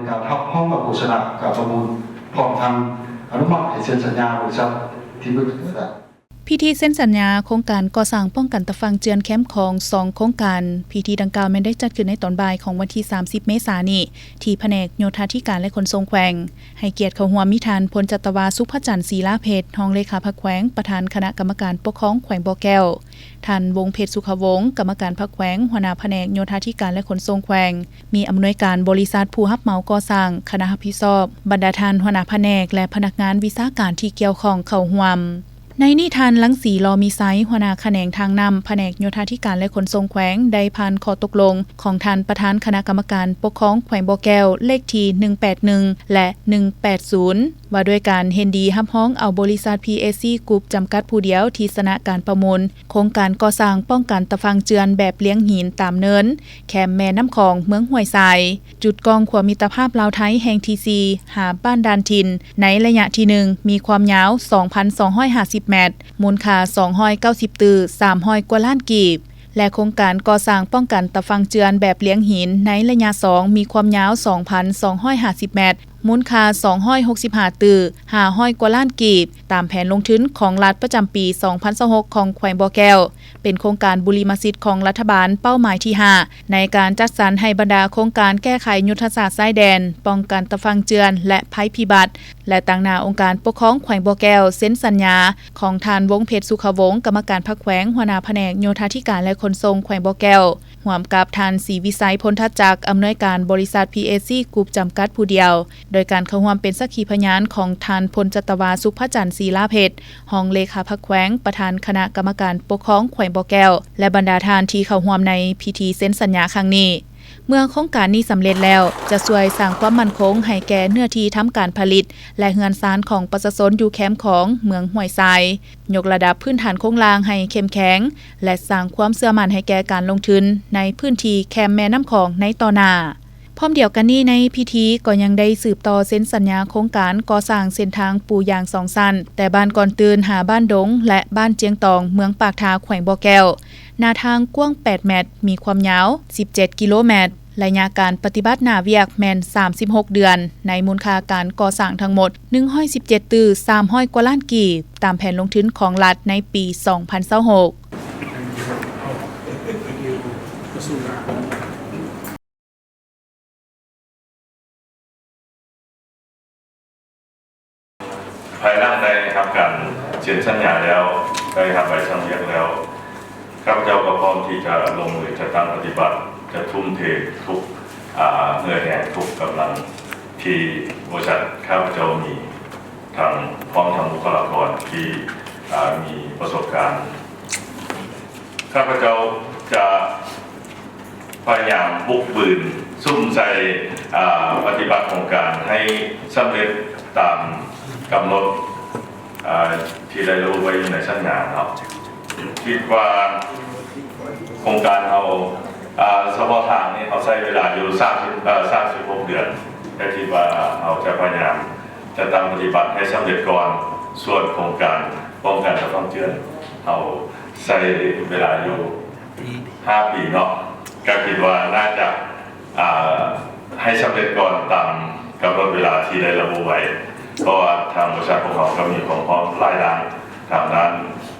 ການຮັບຮອງເອົາໂຄສະນາການປະມູນ ພ້ອມທັງອະນຸມັດໃຫ້ເຊັນສັນຍາບໍລິສັດທີ່ປຶກສາ. ພິທີເຊັນສັນຍາໂຄງການກໍ່ສ້າງປ້ອງກັນຕາຝັ່ງເຈື່ອນແຄມຂອງສອງໂຄງການ. ພິທີດັ່ງກ່າວແມ່ນໄດ້ຈັດຂຶ້ນໃນຕອນບ່າຍຂອງວັນທີສາມສິບເມສານີ້ ທີ່ພະແນກໂຍທາທິການ ແລະ ຂົນສົ່ງແຂວງ. ໃຫ້ກຽດເຂົ້າຮ່ວມມີທ່ານ ພົນຈັດຕະວາ ສຸພະຈັນ ສີລາເພັດ ຮອງເລຂາພັກແຂວງ, ປະທານຄະນະກຳມະການປົກຄອງແຂວງບໍ່ແກ້ວ, ທ່ານ ວົງເພັດ ສຸຂະວົງ ກຳມະການພັກແຂວງ, ຫົວໜ້າພະແນກໂຍທາທິການ ແລະ ຂົນສົ່ງແຂວງ, ມີອຳນວຍການບໍລິສັດຜູ້ຮັບເໝົາກໍ່ສ້າງ, ຄະນະຮັບຜິດຊອບ, ບັນດາທ່ານຫົວໜ້າພະແນກ ແລະ ພະນັກງານວິຊາການທີ່ກ່ຽວຂ້ອງເຂົ້າຮ່ວມ. ໃນນີ້ທ່ານ ລັງສີ ລໍມີໄຊ ຫົວໜ້າຂະແໜງທາງນ້ຳ ພະແນກໂຍທາທິການ ແລະ ຂົນສົ່ງແຂວງ ໄດ້ຜ່ານຂໍ້ຕົກລົງຂອງທ່ານປະທານຄະນະກຳມະການປົກຄອງແຂວງບໍ່ແກ້ວ ເລກທີໜຶ່ງແປດໜຶ່ງ ແລະ ໜຶ່ງແປດສູນ ວ່າດ້ວຍການເຫັນດີຮັບຮອງເອົາບໍລິສັດ ພີເອສຊີ ກຣຸບ ຈຳກັດຜູ້ດຽວທີ່ຊະນະການປະມູນໂຄງການກໍ່ສ້າງປ້ອງກັນຕາຝັ່ງເຈື່ອນແບບລຽງຫີນຕາມເນີນ ແຄມແມ່ນ້ຳຂອງ ເມືອງຫ້ວຍຊາຍ, ຈຸດກ້ອງຂົວມິດຕະພາບລາວໄທແຫ່ງທີສີ່ ຫາບ້ານດ່ານຖິ່ນ ໃນໄລຍະທີໜຶ່ງ ມີຄວາມຍາວສອງພັນສອງຮ້ອຍຫ້າສິບແມັດ, ມູນຄ່າສອງຮ້ອຍເກົ້າສິບຕື້ສາມຮ້ອຍກວ່າລ້ານກີບ ແລະ ໂຄງການກໍ່ສ້າງປ້ອງກັນຕາຝັ່ງເຈື່ອນແບບລຽງຫີນໃນໄລຍະສອງ ມີຄວາມຍາວສອງພັນສອງຮ້ອຍຫ້າສິບແມັດ, ມູນຄ່າສອງຮ້ອຍຫົກສິບຫ້າຕື້ຫ້າຮ້ອຍກວ່າລ້ານກີບ, ຕາມແຜນລົງທຶນຂອງລັດປະຈຳປີສອງພັນຊາວຫົກຂອງແຂວງບໍ່ແກ້ວ. ເປັນໂຄງການບຸລິມະສິດຂອງລັດຖະບານເປົ້າໝາຍທີຫ້າ ໃນການຈັດສັນໃຫ້ບັນດາໂຄງການແກ້ໄຂຍຸດທະສາດຊາຍແດນ, ປ້ອງກັນຕາຝັ່ງເຈື່ອນ ແລະ ໄພພິບັດ ແລະ ຕາງໜ້າອົງການປົກຄອງແຂວງບໍ່ແກ້ວ ເຊັນສັນຍາຂອງທ່ານ ວົງເພັດ ສຸຂະວົງ ກຳມະການພັກແຂວງ, ຫົວໜ້າພະແນກໂຍທາທິການ ແລະ ຂົນສົ່ງແຂວງບໍ່ແກ້ວ, ຮ່ວມກັບທ່ານ ສີວິໄຊ ພົນທັດຈັກ ອຳນວຍການບໍລິສັດ ພີເອສຊີ ກຣຸບ ຈຳກັດຜູ້ດຽວ. ໂດຍການເຂົ້າຮ່ວມເປັນສັກຂີພະຍານຂອງທ່ານ ພົນຈັດຕະວາ ສຸພະຈັນ ສີລາເພັດ ຮອງເລຂາພັກແຂວງ, ປະທານຄະນະກຳມະການປົກຄອງແຂວງບໍ່ແກ້ວ ແລະ ບັນດາທ່ານທີ່ເຂົ້າຮ່ວມໃນພິທີເຊັນສັນຍາຄັ້ງນີ້. ເມື່ອໂຄງການນີ້ສຳເລັດແລ້ວ, ຈະຊ່ວຍສ້າງຄວາມໝັ້ນຄົງໃຫ້ແກ່ເນື້ອທີ່ທຳການຜະລິດ ແລະ ເຮືອນຊານຂອງປະຊາຊົນຢູ່ແຄມຂອງເມືອງຫ້ວຍຊາຍ, ຍົກລະດັບພື້ນຖານໂຄງລ່າງໃຫ້ເຂັ້ມແຂງ ແລະ ສ້າງຄວາມເຊື່ອໝັ້ນໃຫ້ແກ່ການລົງທຶນໃນພື້ນທີ່ແຄມແມ່ນ້ຳຂອງໃນຕໍ່ໜ້າ. ພ້ອມດຽວກັນນີ້, ໃນພິທີກໍຍັງໄດ້ສືບຕໍ່ເຊັນສັນຍາໂຄງການກໍ່ສ້າງເສັ້ນທາງປູຢາງສອງຊັ້ນ ແຕ່ບ້ານກ່ອນຕື່ນຫາບ້ານດົງ ແລະ ບ້ານຈຽງຕອງ ເມືອງປາກທາ ແຂວງບໍ່ແກ້ວ, ໜ້າທາງກວ້າງແປດແມັດ, ມີຄວາມຍາວສິບເຈັດກິໂລແມັດ, ໄລຍະການປະຕິບັດໜ້າວຽກແມ່ນສາມສິບຫົກເດືອນ, ໃນມູນຄ່າການກໍ່ສ້າງທັງໝົດໜຶ່ງຮ້ອຍສິບເຈັດຕື້ສາມຮ້ອຍກວ່າລ້ານກີບ, ຕາມແຜນລົງທຶນຂອງລັດໃນປີສອງພັນຊາວຫົກ. ພາຍຫຼັງໄດ້ຮັບການເຊັນສັນຍາແລ້ວ, ໄດ້ຮັບໃບສັ່ງວຽກແລ້ວ, ຂ້າພະເຈົ້າກໍພ້ອມທີ່ຈະລົງມືຈັດຕັ້ງປະຕິບັດ, ຈະທຸ່ມເທທຸກ ອາ ເຫື່ອແຮງ, ທຸກກຳລັງທີ່ບໍລິສັດຂ້າພະເຈົ້າມີ, ທັງ ພ້ອມທັງບຸກຄະລາກອນທີ່ ອາ ມີປະສົບການ. ຂ້າພະເຈົ້າຈະ ພະຍາຍາມບຸກບືນສຸມໃສ່ ອາ ປະຕິບັດໂຄງການໃຫ້ສຳເລັດຕາມກຳນົດ ອາ ທີ່ໄດ້ລະບຸໄວ້ຢູ່ໃນສັນຍາເນາະ. ຄິດວ່າໂຄງການເຮົາ ອາ ສະເພາະທາງນີ້ເຮົາໃຊ້ເວລາຢູ່ສາມສິບ ເອີ ສາມສິບຫົກເດືອນ, ແຕ່ຄິດວ່າເຮົາຈະພະຍາຍາມຈັດຕັ້ງປະຕິບັດໃຫ້ສຳເລັດກ່ອນ. ສ່ວນໂຄງການປ້ອງກັນຕາຝັ່ງເຈື່ອນ ເຮົາໃຊ້ເວລາຢູ່ ຫ້າປີເນາະ, ກໍຄິດວ່າໜ້າຈະ ອາ ໃຫ້ສຳເລັດກ່ອນຕາມກຳນົດເວລາທີ່ໄດ້ລະບຸໄວ້, ເພາະວ່າທາງບໍລິສັດຂອງເຮົາກໍມີຄວາມພ້ອມຫຼາຍດ້ານ, ທາງດ້ານ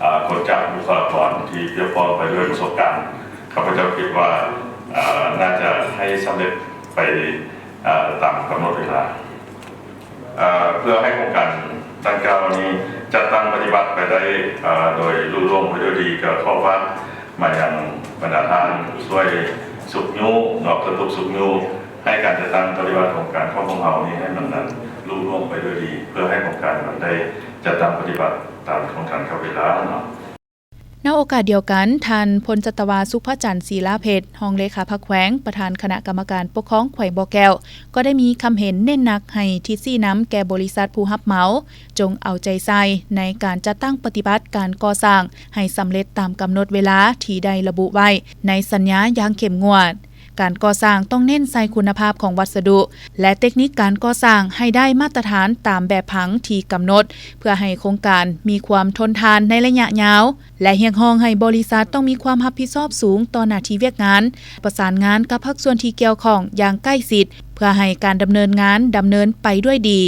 ອາ ຄົນຈັກ ບຸກຄະລາກອນທີ່ພຽບພ້ອມໄປດ້ວຍປະສົບການ. ຂ້າພະເຈົ້າຄິດວ່າ ອາ ໜ້າຈະໃຫ້ສຳເລັດໄປ ອາ ຕາມກຳນົດເວລາ. ເພື່ອໃຫ້ໂຄງການດັ່ງກ່າວນີ້ຈັດຕັ້ງປະຕິບັດໄປໄດ້ ເອີ ໂດຍລຸລ່ວງໄປດ້ວຍດີ, ກໍຂໍຝາກມາຍັງບັນດາທ່ານຊ່ວຍຊຸກຍູ້ເນາະ, ກະຕຸກຊຸກຍູ້ໃຫ້ການຈັດຕັ້ງປະຕິບັດໂຄງການຂອງພວກເຮົານີ້ໃຫ້ມັນ ອາ ລຸລ່ວງໄປດ້ວຍດີ, ເພື່ອໃຫ້ໂຄງການມັນໄດ້ຈັດຕັ້ງປະຕິບັດຕາມໂຄງການກັບເວລາເນາະ. ໃນໂອກາດດຽວກັນ, ທ່ານ ພົນຈັດຕະວາ ສຸພະຈັນ ສີລາເພັດ ຮອງເລຂາພັກແຂວງ, ປະທານຄະນະກຳມະການປົກຄອງແຂວງບໍ່ແກ້ວ ກໍໄດ້ມີຄຳເຫັນເນັ້ນໜັກໃຫ້ທິດຊີ້ນຳແກ່ບໍລິສັດຜູ້ຮັບເໝົາ ຈົ່ງເອົາໃຈໃສ່ໃນການຈັດຕັ້ງປະຕິບັດການກໍ່ສ້າງໃຫ້ສຳເລັດຕາມກຳນົດເວລາທີ່ໄດ້ລະບຸໄວ້ໃນສັນຍາຢ່າງເຂັ້ມງວດ. ການກໍ່ສ້າງຕ້ອງເນັ້ນໃສ່ຄຸນນະພາບຂອງວັດສະດຸ ແລະ ເຕັກນິກການກໍ່ສ້າງໃຫ້ໄດ້ມາດຕະຖານຕາມແບບຜັງທີ່ກຳນົດ ເພື່ອໃຫ້ໂຄງການມີຄວາມທົນທານໃນໄລຍະຍາວ ແລະ ຮຽກຮ້ອງໃຫ້ບໍລິສັດຕ້ອງມີຄວາມຮັບຜິດຊອບສູງຕໍ່ໜ້າທີ່ວຽກງານ, ປະສານງານກັບພາກສ່ວນທີ່ກ່ຽວຂ້ອງຢ່າງໃກ້ຊິດ ເພື່ອໃຫ້ການດຳເນີນງານດຳເນີນໄປດ້ວຍດີ.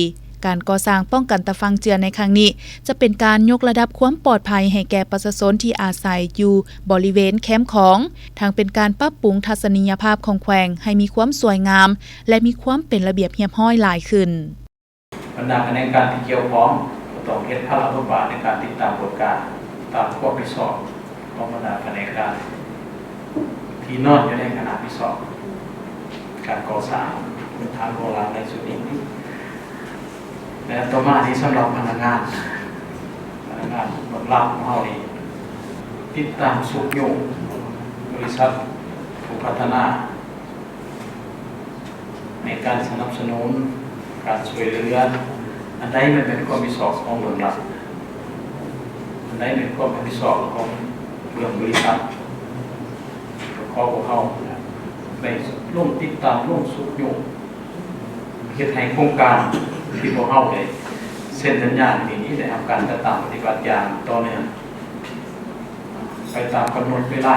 ການກໍ່ສ້າງປ້ອງກັນຕາຝັ່ງເຈື່ອນໃນຄັ້ງນີ້ ຈະເປັນການຍົກລະດັບຄວາມປອດໄພໃຫ້ແກ່ປະຊາຊົນທີ່ອາໄສຢູ່ບໍລິເວນແຄມຂອງ, ທັງເປັນການປັບປຸງທັດສະນີຍະພາບຂອງແຂວງໃຫ້ມີຄວາມສວຍງາມ ແລະ ມີຄວາມເປັນລະບຽບຮຽບຮ້ອຍຫຼາຍຂຶ້ນ. ບັນດາພະແນກການທີ່ກ່ຽວຂ້ອງກໍຕ້ອງເຮັດພາລະບົດບາດໃນການຕິດຕາມກວດກາຕາມຄວາມຜິດຊອບຂອງບັນດາພະແນກການທີ່ນອນຢູ່ໃນຄະນະຜິດຊອບການກໍ່ສ້າງພື້ນຖານໂຄງລ່າງໃນຊຸດນີ້ ແລະ ຕໍ່ມານີ້ສຳລັບພະນັກງານ, ພະນັກງານເບື້ອງຫຼັງຂອງເຮົານີ້ ຕິດຕາມຊຸກຍູ້ບໍລິສັດຜູ້ພັດທະນາ ໃນການສະໜັບສະໜູນ, ການຊ່ວຍເຫຼືອ, ອັນໃດມັນເປັນຄວາມຜິດຊອບຂອງເບື້ອງລັດ, ອັນໃດເປັນຄວາມຮັບຜິດຊອບຂອງເບື້ອງບໍລິສັດ, ກໍຂໍພວກເຮົາໄດ້ລົງຕິດຕາມ, ລົງຊຸກຍູ້, ເຮັດໃຫ້ໂຄງການທີ່ພວກເຮົາໄດ້ເຊັນສັນຍານີ້ໄດ້ຮັບການຈັດຕັ້ງປະຕິບັດຢ່າງຕໍ່ເນື່ອງ ໄປຕາມກຳນົດເວລາ.